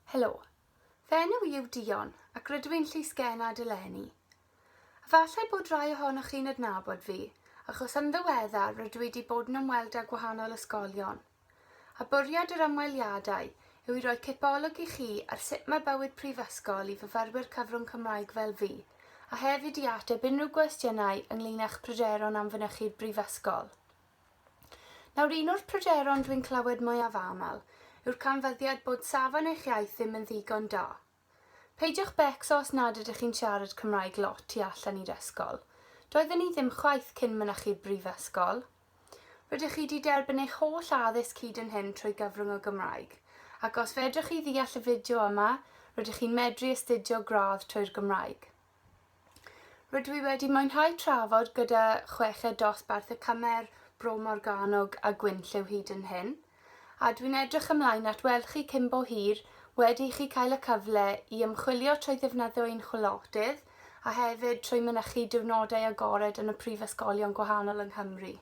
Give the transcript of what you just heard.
Helo. Fy enw i yw Dion, ac rydw i'n llysgennad eleni. Efallai bod rhai ohonoch chi'n adnabod fi, achos yn ddiweddar rydw i 'di bod yn ymweld â gwahanol ysgolion. A bwriad yr ymweliadau yw i roi cipolwg i chi ar sut mae bywyd prifysgol i fyfyrwyr cyfrwng Cymraeg fel fi, a hefyd i ateb unrhyw gwestiynau ynglŷn â'ch pryderon am fynychu'r brifysgol. Nawr, un o'r pryderon dwi'n clywed mwyaf aml yw'r canfyddiad bod safon eich iaith ddim yn ddigon da. Peidiwch becso os nad ydych chi'n siarad Cymraeg lot tu allan i'r ysgol. Doedden ni ddim chwaith cyn mynychu'r brifysgol. Rydych chi 'di derbyn eich holl addysg hyd yn hyn trwy gyfrwng y Gymraeg, ac os fedrwch chi ddeall y fideo yma, rydych chi'n medru astudio gradd trwy'r Gymraeg. Rydw i wedi mwynhau trafod gyda chweched dosbarth y Cymer, Bro Morgannwg a Gwynllyw hyd yn hyn, a dwi'n edrych ymlaen at weld chi cyn bo hir wedi i chi cael y cyfle i ymchwilio trwy ddefnyddio ein chwilotydd a hefyd trwy mynychu diwrnodau agored yn y prifysgolion gwahanol yng Nghymru.